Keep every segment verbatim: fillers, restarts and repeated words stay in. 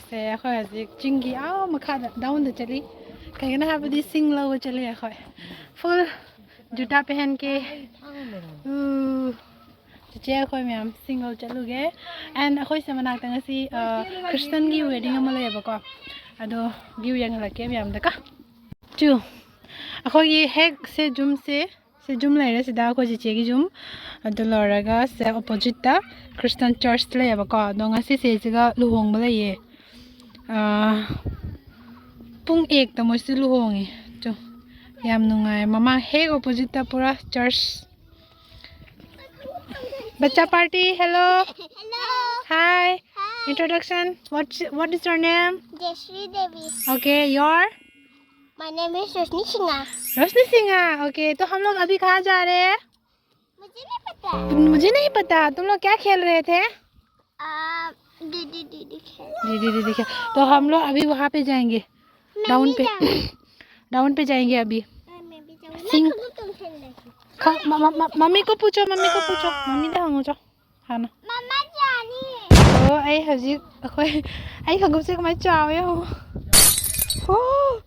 ꯁꯦ ꯑꯩꯈꯣꯏ ꯍꯧꯖꯤꯛ ꯆꯤꯡꯒꯤ ꯑꯥ ꯃꯈꯥꯗ ꯗꯥꯎꯟꯗ ꯆꯠꯂꯤ꯫ ꯀꯩꯒꯤꯅꯣ ꯍꯥꯏꯕꯗꯤ ꯁꯤꯡ ꯂꯧꯕ ꯆꯠꯂꯤ ꯑꯩꯈꯣꯏ꯫ ꯐꯨꯜ ꯖꯨꯇꯥ ꯄꯦꯍꯟ ꯀꯦ꯫ ꯎ, ꯆꯤꯆꯦ ꯑꯩꯈꯣꯏ ꯃꯌꯥꯝ ꯁꯤꯡ ꯂꯧ ꯆꯠꯂꯨꯒꯦ꯫ ꯑꯦꯟ ꯑꯩꯈꯣꯏꯁꯦ ꯃꯅꯥꯛꯇ ꯉꯁꯤ ꯈ꯭ꯔꯤꯁꯇꯟꯒꯤ ꯋꯦꯗꯤꯡ ꯑꯃ ꯂꯩꯌꯦꯕꯀꯣ꯫ ꯑꯗꯣ ꯚ꯭ꯌꯨ ꯌꯦꯡꯍꯜꯂꯛꯀꯦ ꯃꯌꯥꯝꯗ ꯀꯣ꯫ ꯆꯨ, ꯑꯩꯈꯣꯏꯒꯤ ꯍꯦꯛ ꯁꯦ ꯌꯨꯝꯁꯦ, ꯁꯤ ꯌꯨꯝ ꯂꯩꯔꯦ ꯁꯤꯗ ꯑꯩꯈꯣꯏ ꯆꯤꯆꯦꯒꯤ ꯌꯨꯝ꯫ ꯑꯗꯨ ꯂꯣꯏꯔꯒ ꯁꯦ ꯑꯣꯄꯣꯖꯤꯠꯇ ꯈ꯭ꯔꯤꯁꯇꯟ ꯆꯔꯆ ꯂꯩꯌꯦꯕꯀꯣ꯫ ꯑꯗꯣ ꯉꯁꯤꯁꯦ ꯁꯤꯒ ꯂꯨꯍꯣꯡꯕ ꯂꯩꯌꯦ꯫ ꯑꯥ, ꯄꯨꯡ ꯑꯦꯛꯇ ꯃꯣꯏꯁꯨ ꯂꯨꯍꯣꯡꯉꯦ꯫ ꯆꯨ, ꯌꯥꯝ ꯅꯨꯡꯉꯥꯏ꯫ ꯃꯃꯥꯡ ꯍꯦꯛ ꯑꯣꯄꯣꯖꯤꯠꯇ ꯄꯨꯔꯥ ꯆꯔꯆ꯫ Bacha party, hello. Hello. Hi. Hi. Introduction. What, what is your name? Jayashree Devi. Okay, your? My name is Roshni Singha. Roshni Singh. Okay, तो हम लोग अभी कहाँ जा रहे हैं? मुझे नहीं पता। मुझे नहीं पता। तुम लोग क्या खेल रहे थे? आ, दीदी, दीदी खेल। दीदी, दीदी खेल। तो हम लोग अभी वहाँ पे जाएंगे। मैं डाउन नहीं पे। जाऊँगी। डाउन पे जाएंगे अभी। मैं, मैं भी जाऊँगी। सिंह। मैं खुद तुम खेल लेती। ख-, म-, म-, म-, मम्मी को पूछो, मम्मी को पूछो। मम्मी ꯗ ꯍꯪꯉꯨ ꯆꯣ ꯍꯥꯟꯅ꯫ ꯃꯃꯥ ꯖꯥꯅꯤ꯫ ꯑꯣ, ꯑꯩ ꯍꯧꯖꯤꯛ ꯑꯩꯈꯣꯏ, ꯑꯩ ꯈꯣꯡꯎꯞꯁꯦ ꯀꯃꯥꯏꯅ ꯆꯥꯎꯋꯦ ꯌꯦꯡꯉꯣ꯫ ꯑꯣ,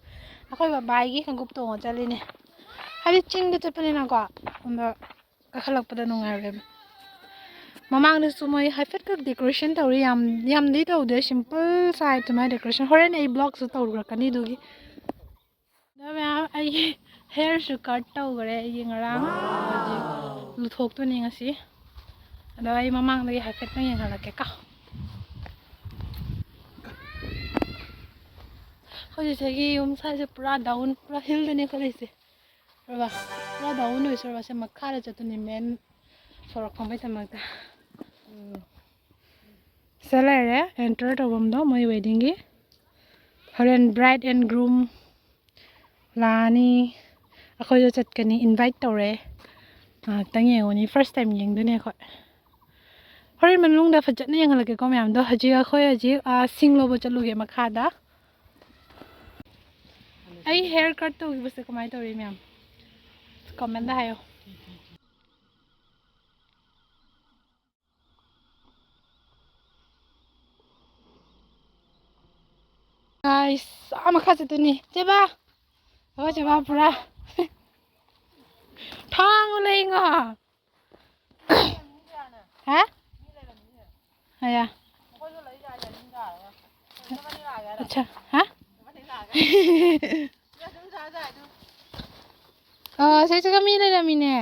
ꯑꯩꯈꯣꯏ ꯕꯕꯥꯒꯤ ꯈꯣꯡꯎꯞ ꯇꯣꯡꯉ ꯆꯠꯂꯤꯅꯦ꯫ ꯍꯥꯏꯗꯤ ꯆꯤꯡꯗ ꯆꯠꯄꯅꯤꯅꯀꯣ꯫ ꯑꯗꯣ ꯀꯥꯈꯠꯂꯛꯄꯗ ꯅꯨꯡꯉꯥꯏꯔꯦꯕ꯫ ꯃꯃꯥꯡꯗꯁꯨ ꯃꯣꯏ ꯍꯥꯏꯐꯦꯠꯈꯛ decoration ꯇꯧꯔꯤ, ꯌꯥꯝ, ꯌꯥꯝꯗꯤ ꯇꯧꯗꯦ, simple side ꯑꯗꯨꯃꯥꯏꯅ decoration꯫ ꯍꯣꯔꯦꯟ ꯑꯩ vlogꯁꯨ ꯇꯧꯔꯛꯀꯅꯤ ꯑꯗꯨꯒꯤ꯫ ꯑꯗꯣ ꯃꯌꯥꯝ, ꯑꯩꯒꯤ hairꯁꯨ cut ꯇꯧꯈ꯭ꯔꯦ ꯑꯩꯒꯤ ꯉꯔꯥꯡ, ꯍꯧꯖꯤꯛ ꯂꯨꯊꯣꯛꯇꯣꯏꯅꯤ ꯉꯁꯤ꯫ ꯑꯗꯣ ꯑꯩ ꯃꯃꯥꯡꯗꯒꯤ ꯍꯥꯏꯐꯦꯠꯇꯪ ꯌꯦꯡꯍꯜꯂꯛꯀꯦ ꯀꯣ꯫ ꯍꯧꯖꯤꯛꯁꯤꯒꯤ ꯌꯨꯝ ꯁꯥꯏꯁꯦ ꯄꯨꯔꯥ down, ꯄꯨꯔꯥ hillꯗꯅꯦ ꯑꯩꯈꯣꯏ ꯂꯩꯁꯦ꯫ ꯔꯕꯥ, ꯄꯨꯔꯥ down ꯑꯣꯏꯁꯦ ꯔꯕꯥ, ꯁꯦ ꯃꯈꯥꯗ ꯆꯠꯇꯣꯏꯅꯤ main ꯁꯣꯔꯣꯛ ꯐꯪꯕꯩꯗꯃꯛꯇ꯫ ꯁꯤꯗ ꯂꯩꯔꯦ enter ꯇꯧꯐꯝꯗꯣ ꯃꯣꯏ weddingꯒꯤ꯫ ꯍꯣꯔꯦꯟ bride and groom ꯂꯥꯛꯑꯅꯤ, ꯑꯩꯈꯣꯏꯁꯨ ꯆꯠꯀꯅꯤ, invite ꯇꯧꯔꯦ꯫ ꯉꯥꯏꯍꯥꯛꯇꯪ ꯌꯦꯡꯉꯨꯅꯤ, first time ꯌꯦꯡꯗꯣꯏꯅꯦ ꯑꯩꯈꯣꯏ꯫ ꯍꯣꯔꯦꯟ ꯃꯅꯨꯡꯗ ꯐꯖꯅ ꯌꯦꯡꯍꯜꯂꯛꯀꯦꯀꯣ ꯃꯌꯥꯝꯗꯣ꯫ ꯍꯧꯖꯤꯛ ꯑꯩꯈꯣꯏ ꯍꯧꯖꯤꯛ, ꯑꯥ, ꯁꯤꯡ ꯂꯧꯕ ꯆꯠꯂꯨꯒꯦ ꯃꯈꯥꯗ꯫ ꯑꯩ hair cut ꯇꯧꯈꯤꯕꯁꯦ ꯀꯃꯥꯏꯅ ꯇꯧꯔꯤ ꯃꯌꯥꯝ? Commentꯗ ꯍꯥꯏꯌꯣ꯫ Guys, ꯑꯥ ꯃꯈꯥ ꯆꯠꯇꯣꯏꯅꯤ꯫ ꯆꯦꯕꯥ꯫ ꯑꯣ, ꯆꯦꯕꯥ ꯄꯨꯔꯥ꯫ ꯊꯥꯡ ꯂꯩꯉꯣ꯫ ꯍꯥ? ꯑꯌꯥ꯫ ꯑꯠꯆꯥ, ꯍꯥ? ꯑ, ꯁꯤꯁꯤꯒ ꯃꯤ ꯂꯩꯔꯝꯃꯤꯅꯦ꯫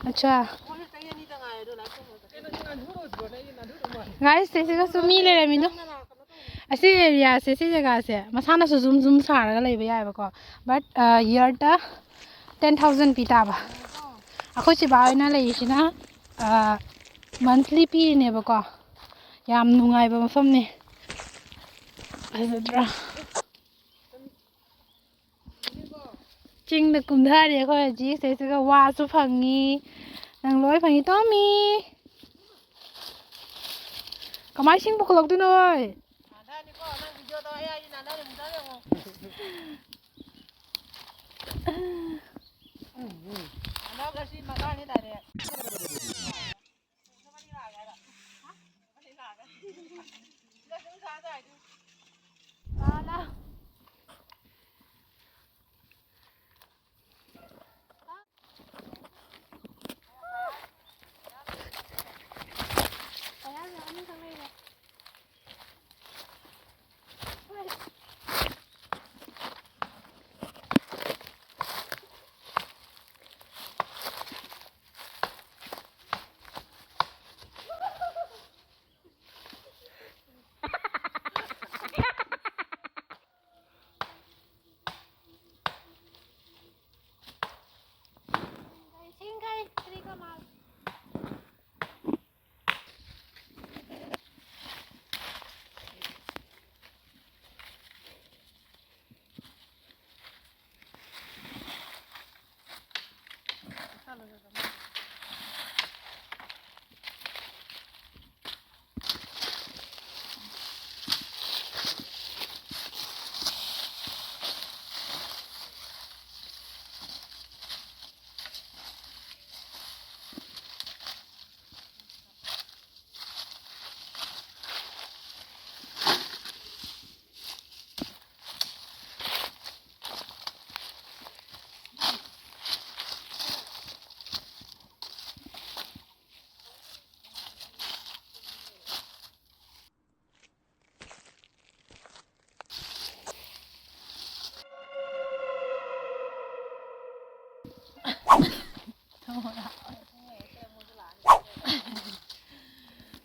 ꯑꯠꯆꯥ꯫ ꯒꯥꯏꯁ, ꯁꯤꯁꯤꯒꯁꯨ ꯃꯤ ꯂꯩꯔꯝꯃꯤꯗꯣ꯫ ꯑꯁꯤ ꯑꯦꯔꯤꯌꯥꯁꯦ, ꯁꯤ ꯖꯒꯥꯁꯦ ꯃꯁꯥꯅꯁꯨ ꯖꯨꯝ ꯖꯨꯝ ꯁꯥꯔꯒ ꯂꯩꯕ ꯌꯥꯏꯕꯀꯣ꯫ But, ꯑ, ꯌꯔꯗ ꯇꯦꯟ ꯊꯥꯎꯖꯟ ꯄꯤ ꯇꯥꯕ꯫ ꯑꯩꯈꯣꯏ ꯆꯤꯕꯥ ꯍꯣꯏꯅ ꯂꯩꯔꯤꯁꯤꯅ, ꯑ, ꯃꯟꯊꯂꯤ ꯄꯤꯔꯤꯅꯦꯕꯀꯣ꯫ ꯌꯥꯝ ꯅꯨꯡꯉꯥꯏꯕ ꯃꯐꯝꯅꯤ꯫ ꯐꯖꯗ꯭ꯔꯥ? ꯆꯤꯡꯗ ꯀꯨꯝꯊꯔꯦ ꯑꯩꯈꯣꯏ ꯍꯧꯖꯤꯛ꯫ ꯁꯤꯗꯩꯁꯤꯗ ꯋꯥꯁꯨ ꯐꯪꯉꯤ, ꯅꯪ ꯂꯣꯏ ꯐꯪꯉꯤ꯫ ꯇꯣꯝꯃꯤ, ꯀꯃꯥꯏ ꯁꯤꯡ ꯄꯨꯈꯠꯂꯛꯇꯣꯏꯅꯣ ꯍꯣꯏ?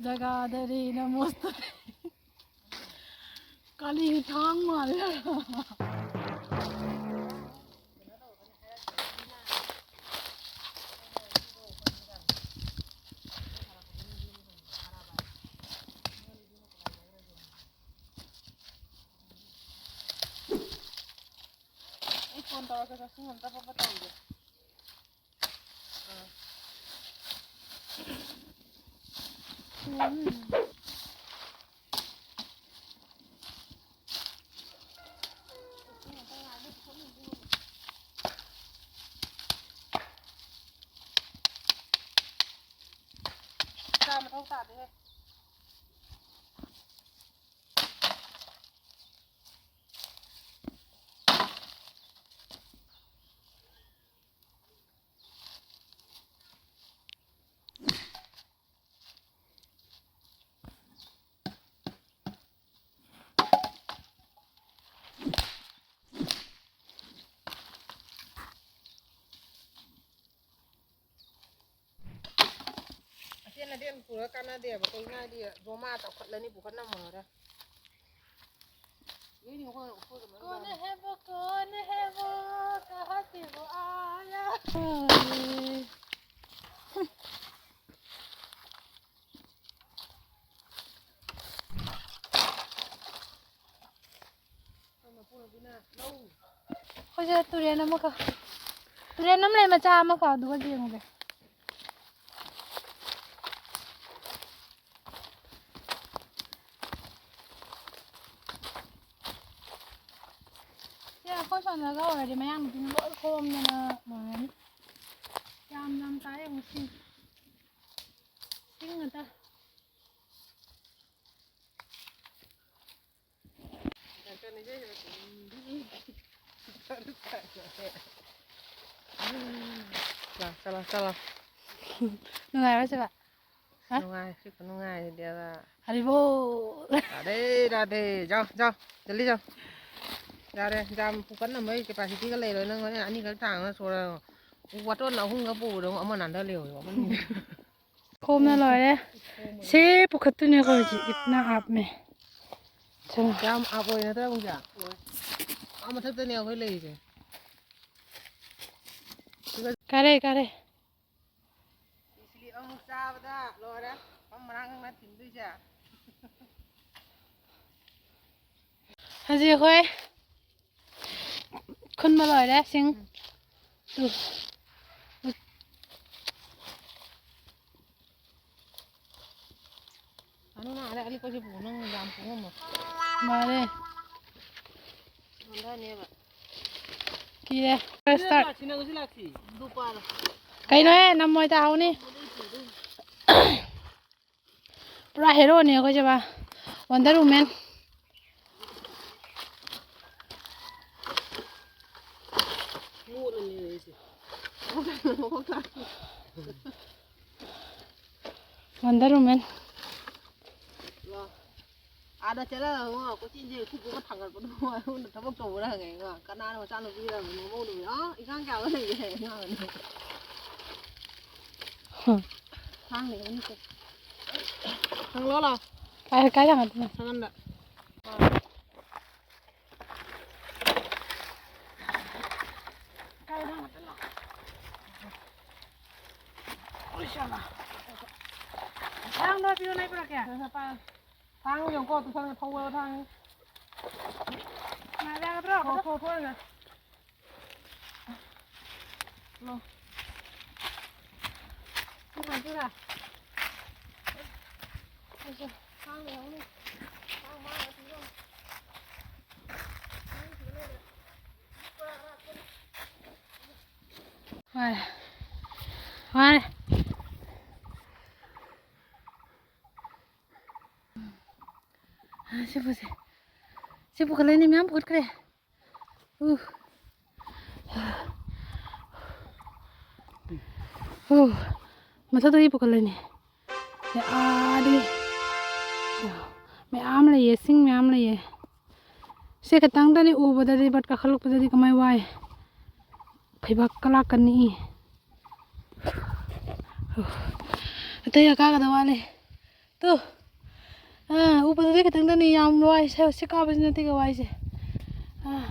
ꯖꯒꯥꯗꯗꯤ ꯅꯃꯣꯁꯇ ꯀꯥꯂꯤ ꯊꯥꯡ ꯃꯥꯜꯂꯦ꯫ ꯑꯩ ꯐꯣꯟ ꯇꯧꯔꯛꯀꯦ, ꯀꯛꯆꯤꯡ ꯑꯝꯇ ꯄꯠ ꯄꯠ ꯇꯧꯒꯦ꯫ ꯆꯥ ꯃꯊꯧ ꯇꯥꯗꯦꯍꯦ꯫ ꯑꯇꯦꯟ ꯑꯇꯦꯟ ꯄꯨꯔꯒ ꯀꯥꯟꯅꯗꯦꯕ, ꯀꯩꯒꯤꯅꯣ ꯍꯥꯏꯗꯤ ꯖꯣꯃꯥ ꯆꯥꯎꯈꯠꯂꯅꯤ, ꯄꯨꯈꯠ ꯉꯝꯃꯔꯣꯏ꯫ ꯀꯣꯟ ꯍꯦꯕꯣ, ꯀꯣꯟ ꯍꯦꯕꯣ, ꯀꯍꯥ ꯁꯦ ꯋꯣ ꯑꯥꯌꯥ꯫ ꯑꯩꯈꯣꯏꯁꯦ ꯇꯨꯔꯦꯟ ꯑꯃꯈꯛ, ꯇꯨꯔꯦꯟ ꯑꯃ ꯂꯩ ꯃꯆꯥ ꯑꯃꯈꯛ, ꯑꯗꯨꯒ ꯌꯦꯡꯉꯨꯒꯦ꯫ ꯁꯦ ꯑꯩꯈꯣꯏ ꯁꯣꯝꯗꯒ ꯑꯣꯏꯔꯗꯤ ꯃꯌꯥꯡ ꯅꯨꯄꯤꯅ ꯂꯣꯏ ꯈꯣꯝꯗꯅ ꯂꯣꯏꯔꯅꯤ꯫ ꯌꯥꯝ ꯌꯥꯝ ꯇꯥꯏ ꯌꯦꯡꯉꯨ ꯁꯤ꯫ ꯁꯤꯡ ꯉꯥꯛꯇ꯫ ꯂꯥꯛ, ꯆꯠꯂꯣ, ꯆꯠꯂꯣ꯫ ꯅꯨꯡꯉꯥꯏꯔꯣꯏ ꯁꯤꯕ? ꯍꯥ? ꯅꯨꯡꯉꯥꯏ, ꯁꯤ ꯈꯨꯅꯨꯡꯉꯥꯏꯁꯤꯗꯤ ꯑꯕ꯫ ꯍꯔꯤꯕꯣꯜ꯫ ꯔꯥꯙꯦ, ꯔꯥꯙꯦ꯫ ꯖꯥꯎ, ꯖꯥꯎ꯫ ꯖꯜꯗꯤ ꯖꯥꯎ꯫ ꯌꯥꯔꯦ, ꯖꯥꯝ ꯄꯨꯈꯠꯅꯕꯒꯤ capacity ꯒ ꯂꯩꯔꯣꯏ꯫ ꯅꯪ ꯍꯣꯔꯦꯟ ꯑꯅꯤꯈꯛ ꯊꯥꯡꯉꯒ ꯁꯣꯔꯣ꯫ ꯋꯥꯇꯣꯟ ꯑꯍꯨꯝꯒ ꯄꯨꯕꯗꯣ ꯑꯃ ꯅꯥꯟꯊ ꯂꯩꯍꯧꯋꯦꯕ꯫ ꯈꯣꯝꯅ ꯂꯣꯏꯔꯦ꯫ ꯁꯤ ꯄꯨꯈꯠꯇꯣꯏꯅꯦ ꯑꯩꯈꯣꯏ ꯍꯧꯖꯤꯛ꯫ ꯏꯠꯅ ꯑꯥꯞꯃꯦ꯫ ꯁꯦ꯫ ꯌꯥꯝ ꯑꯞ ꯑꯣꯏ ꯅꯠꯇ꯭ꯔꯥ, ꯄꯨꯡꯖꯥ? ꯑꯥ ꯃꯊꯛꯇꯅꯦ ꯑꯩꯈꯣꯏ ꯂꯩꯔꯤꯁꯦ꯫ ꯀꯥꯔꯦ, ꯀꯥꯔꯦ꯫ ꯁꯤꯂꯤꯞ ꯑꯃꯨꯛ ꯆꯥꯕꯗ ꯂꯣꯏꯔꯦ꯫ ꯐꯝ ꯃꯔꯥꯡ ꯈꯪꯅ ꯊꯤꯟꯗꯣꯏꯁꯦ꯫ ꯍꯧꯖꯤꯛ ꯑꯩꯈꯣꯏ ꯈꯨꯟꯕ ꯂꯣꯏꯔꯦ ꯁꯤꯡ꯫ ꯇꯨ꯫ ꯑꯅꯨ ꯅꯪ ꯑꯗ ꯑꯂꯤ ꯀꯣꯏꯁꯦ ꯄꯨ, ꯅꯪ ꯌꯥꯝ ꯄꯨ ꯉꯝꯃꯣ꯫ ꯃꯥꯅꯦ꯫ ꯍꯟꯗꯅꯦꯕ꯫ ꯀꯤꯔꯦ꯫ First start꯫ ꯂꯥꯛꯁꯤ, ꯅꯪꯁꯨ ꯂꯥꯛꯁꯤ꯫ ꯀꯩꯅꯣꯍꯦ, ꯅꯝꯃꯣꯏ ꯇꯥꯍꯧꯅꯤ꯫ ꯄꯨꯔꯥ ꯍꯦꯔꯣꯅꯦ ꯑꯩꯈꯣꯏꯁꯦ ꯕꯥ꯫ Wonder Woman꯫ Wonder Woman꯫ ꯑꯥꯗ ꯆꯠꯂꯒ ꯉꯣ, ꯀꯣꯏꯆꯦꯟ ꯆꯦꯟ ꯈꯨ ꯈꯨꯒ ꯊꯥꯡꯒꯠꯄꯗꯣ, ꯑꯩꯉꯣꯟꯗ ꯊꯕꯛ ꯇꯧꯕ꯭ꯔꯥ ꯍꯪꯉꯦ꯫ ꯉꯣ, ꯀꯅꯥꯅ ꯃꯆꯥꯅꯨꯄꯤꯔ ꯍꯪꯉꯦ, ꯃꯃꯧ ꯅꯨꯃꯤꯠ, "ꯑꯥ, ꯏꯟꯁꯥꯡ ꯀꯌꯥꯒ ꯂꯩꯒꯦ?" ꯍꯪꯉꯦ꯫ ꯍꯝ꯫ ꯊꯥꯡ ꯂꯩꯔꯝꯅꯤ ꯆꯦ꯫ ꯊꯥꯡ ꯂꯧ ꯂꯥꯎ꯫ ꯀꯥꯏ, ꯀꯥꯏ ꯊꯥꯡꯒꯠꯇꯣꯏꯅꯣ? ꯊꯥꯡꯒꯟꯗ꯫ ꯀꯥꯏ ꯊꯥꯡꯒꯠꯇꯣꯏꯅꯣ? ꯎꯏꯁ, ꯌꯥꯝꯃ꯫ ꯊꯥꯡꯗꯣ ꯄꯤꯌꯨ, ꯅꯣꯏ ꯄꯨꯔꯛꯀꯦ꯫ ꯊꯥꯡ ꯌꯦꯡꯉꯨꯀꯣ, ꯇꯨ ꯊꯥꯡ ꯊꯧꯕ ꯊꯥꯡ꯫ ꯉꯥꯏꯕ ꯌꯥꯒꯗ꯭ꯔꯣ? ꯊꯣꯛ, ꯊꯣꯛ, ꯊꯣꯛ, ꯊꯣꯛ꯫ ꯂꯣ꯫ ꯁꯤ ꯀꯃꯥꯏ ꯇꯧꯔꯦ? ꯑꯩꯁꯦ ꯊꯥꯡ ꯂꯩꯍꯧꯅꯤ꯫ ꯊꯥꯡ ꯃꯥꯡꯉ ꯊꯤꯔꯣ꯫ ꯊꯥꯡ ꯊꯤꯔ ꯂꯩꯔꯦ꯫ ꯋꯥꯔꯦ꯫ ꯋꯥꯔꯦ꯫ ꯁꯤ ꯄꯨꯁꯦ꯫ ꯁꯤ ꯄꯨꯈꯠꯂꯅꯤ, ꯃꯌꯥꯝ ꯄꯨꯈꯠꯈ꯭ꯔꯦ꯫ ꯎ꯫ ꯎ꯫ ꯃꯊꯛꯇꯒꯤ ꯄꯨꯈꯠꯂꯅꯤ꯫ ꯁꯤ ꯑꯥꯗꯒꯤ꯫ ꯃꯌꯥꯝ ꯂꯩꯌꯦ, ꯁꯤꯡ ꯃꯌꯥꯝ ꯂꯩꯌꯦ꯫ ꯁꯤ ꯈꯇꯪꯗꯅꯤ ꯎꯕꯗꯗꯤ, but ꯀꯥꯈꯠꯂꯛꯄꯗꯗꯤ ꯀꯃꯥꯏ ꯋꯥꯏ꯫ ꯂꯩꯕꯥꯛ ꯀꯂꯥꯛꯀꯅꯤ꯫ ꯑꯇꯩ ꯀꯥꯒꯗꯕ ꯋꯥꯠꯂꯤ꯫ ꯇꯨ꯫ ꯑꯥ, ꯎꯕꯗꯗꯤ ꯈꯤꯇꯪꯗꯅꯤ ꯌꯥꯝ ꯋꯥꯏ꯫ ꯁꯦ, ꯁꯤ ꯀꯥꯕꯁꯤ ꯅꯠꯇꯦ ꯋꯥꯏꯁꯦ꯫ ꯑꯥ꯫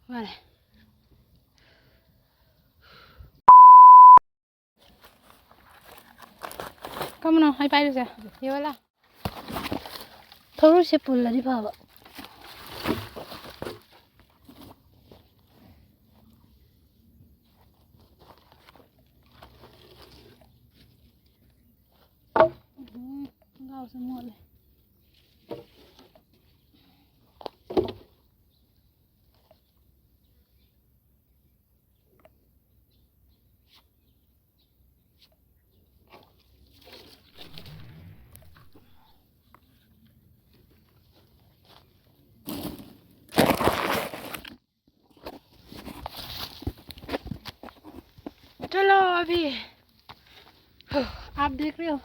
ꯋꯥꯔꯦ꯫ ꯀꯝꯕꯅꯣ ꯑꯩ ꯄꯥꯏꯔꯤꯁꯦ? ꯌꯦꯡꯉꯣꯂꯥ꯫ ꯊꯧꯔꯤꯁꯦ ꯄꯨꯜꯂꯗꯤ ꯐꯕ꯫ ꯎꯝ, ꯈꯣꯡꯒ꯭ꯔꯥꯎꯁꯦ ꯃꯣꯠꯂꯦ꯫ चलो अभी। आप देख रहे हो?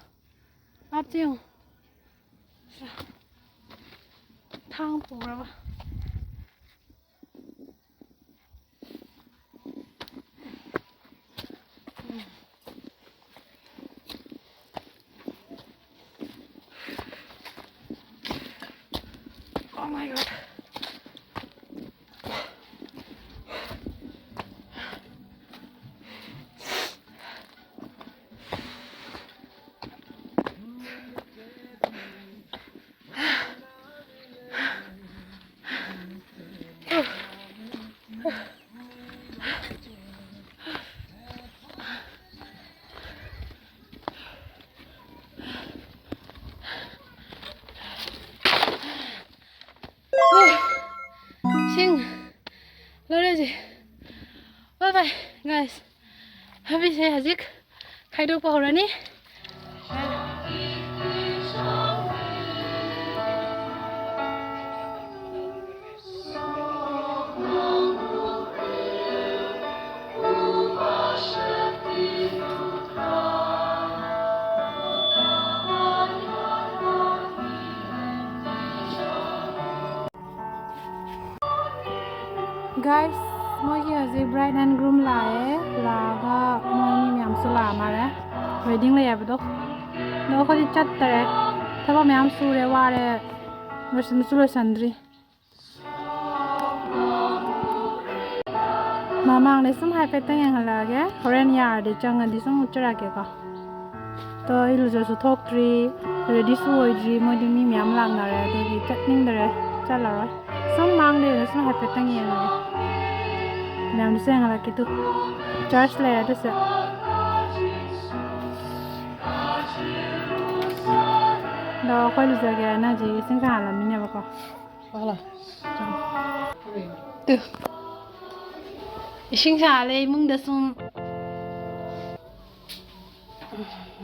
आप से हूँ। थांग पूरा। Oh my God. ꯏꯁꯤꯡ ꯂꯧꯔꯁꯤ꯫ Bye bye, guys. ꯊꯕꯤꯁꯦ ꯍꯧꯖꯤꯛ ꯈꯥꯏꯗꯣꯛꯄ ꯍꯧꯔꯅꯤ꯫ Guys, ꯃꯣꯏꯒꯤ ꯍꯧꯖꯤꯛ bride and groom ꯂꯥꯛꯑꯦ꯫ ꯂꯥꯛꯑꯒ ꯃꯣꯏ ꯃꯤ ꯃꯌꯥꯝꯁꯨ ꯂꯥꯛꯑ ꯃꯥꯜꯂꯦ꯫ Wedding ꯂꯩ ꯍꯥꯏꯕꯗꯣ꯫ ꯑꯗꯣ ꯑꯩꯈꯣꯏꯗꯤ ꯆꯠꯇꯔꯦ꯫ ꯊꯕꯛ ꯃꯌꯥꯝ ꯁꯨꯔꯦ, ꯋꯥꯔꯦ꯫ ꯂꯣꯏꯁꯤꯟꯕꯁꯨ ꯂꯣꯏꯁꯤꯟꯗ꯭ꯔꯤ꯫ ꯃꯃꯥꯡꯗ ꯁꯨꯝ ꯍꯥꯏꯐꯦꯠꯇꯪ ꯌꯦꯡꯍꯜꯂꯛꯑꯒꯦ꯫ ꯍꯣꯔꯦꯟ ꯌꯥꯔꯗꯤ ꯆꯪꯉꯗꯤ ꯁꯨꯝ ꯎꯠꯆꯔꯛꯀꯦꯀꯣ꯫ ꯑꯗꯣ ꯑꯩ ꯂꯨꯖꯁꯨ ꯊꯣꯛꯇ꯭ꯔꯤ, readyꯁꯨ ꯑꯣꯏꯗ꯭ꯔꯤ꯫ ꯃꯣꯏꯗꯤ ꯃꯤ ꯃꯌꯥꯝ ꯂꯥꯛꯅꯔꯦ, ꯑꯗꯨꯒꯤ ꯆꯠꯅꯤꯡꯗꯔꯦ, ꯆꯠꯂꯔꯣꯏ꯫ ꯁꯨꯝ ꯃꯥꯡꯗ ꯑꯣꯏꯅ ꯁꯨꯝ ꯍꯥꯏꯐꯦꯠꯇꯪ ꯌꯦꯡꯉꯒꯦ꯫ ꯃꯌꯥꯝꯗꯨꯁꯨ ꯌꯦꯡꯍꯜꯂꯛꯀꯦ ꯇꯨ꯫ Church ꯂꯩꯔꯦ ꯑꯗꯨꯁꯨ꯫ ꯑꯗꯣ ꯑꯩꯈꯣꯏ ꯂꯨꯖꯒꯦ ꯍꯥꯏꯅ ꯍꯧꯖꯤꯛ ꯏꯁꯤꯡ ꯁꯥꯍꯜꯂꯝꯃꯤꯅꯦꯕꯀꯣ꯫ ꯇꯨ꯫ ꯏꯁꯤꯡ ꯁꯥꯍꯜꯂꯦ ꯏꯃꯨꯡꯗ ꯁꯨꯝ꯫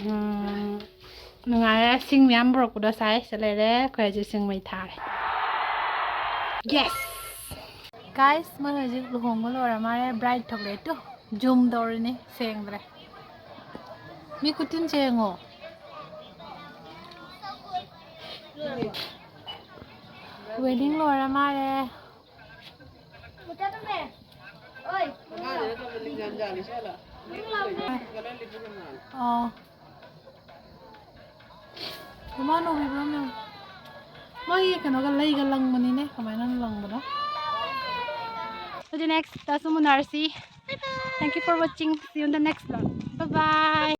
ꯎꯝ, ꯅꯨꯡꯉꯥꯏꯔꯦ꯫ ꯁꯤꯡ ꯃꯌꯥꯝ ꯄꯨꯔꯛꯄꯗꯣ ꯁꯥꯏ꯫ ꯁꯤꯗ ꯂꯩꯔꯦ꯫ ꯑꯩꯈꯣꯏ ꯍꯧꯖꯤꯛ ꯁꯤꯡ ꯃꯩ ꯊꯥꯔꯦ꯫ Yes! Guys, ꯃꯣꯏ ꯍꯧꯖꯤꯛ ꯂꯨꯍꯣꯡꯕ ꯂꯣꯏꯔ ꯃꯥꯜꯂꯦ꯫ Bride ꯊꯣꯛꯂꯛꯑꯦ ꯇꯨ꯫ Zoom ꯇꯧꯔꯤꯅꯤ꯫ ꯁꯦꯡꯗ꯭ꯔꯦ꯫ ꯃꯤ ꯈꯨꯇꯤꯟꯁꯦ ꯌꯦꯡꯉꯣ꯫ Wedding ꯂꯣꯏꯔ ꯃꯥꯜꯂꯦ꯫ ꯑꯣ꯫ ꯃꯃꯥ ꯅꯧꯕꯤꯕ꯭ꯔꯣ ꯃꯦꯝ? ꯃꯣꯏꯒꯤ ꯀꯩꯅꯣꯒ ꯂꯩꯒ ꯂꯪꯕꯅꯤꯅꯦ, ꯀꯃꯥꯏꯅ ꯂꯪꯕꯅꯣ? ꯑꯗꯨꯗꯤ next ꯇꯁꯨ ꯎꯅꯔꯁꯤ꯫ Thank you for watching. See you in the next vlog. Bye bye.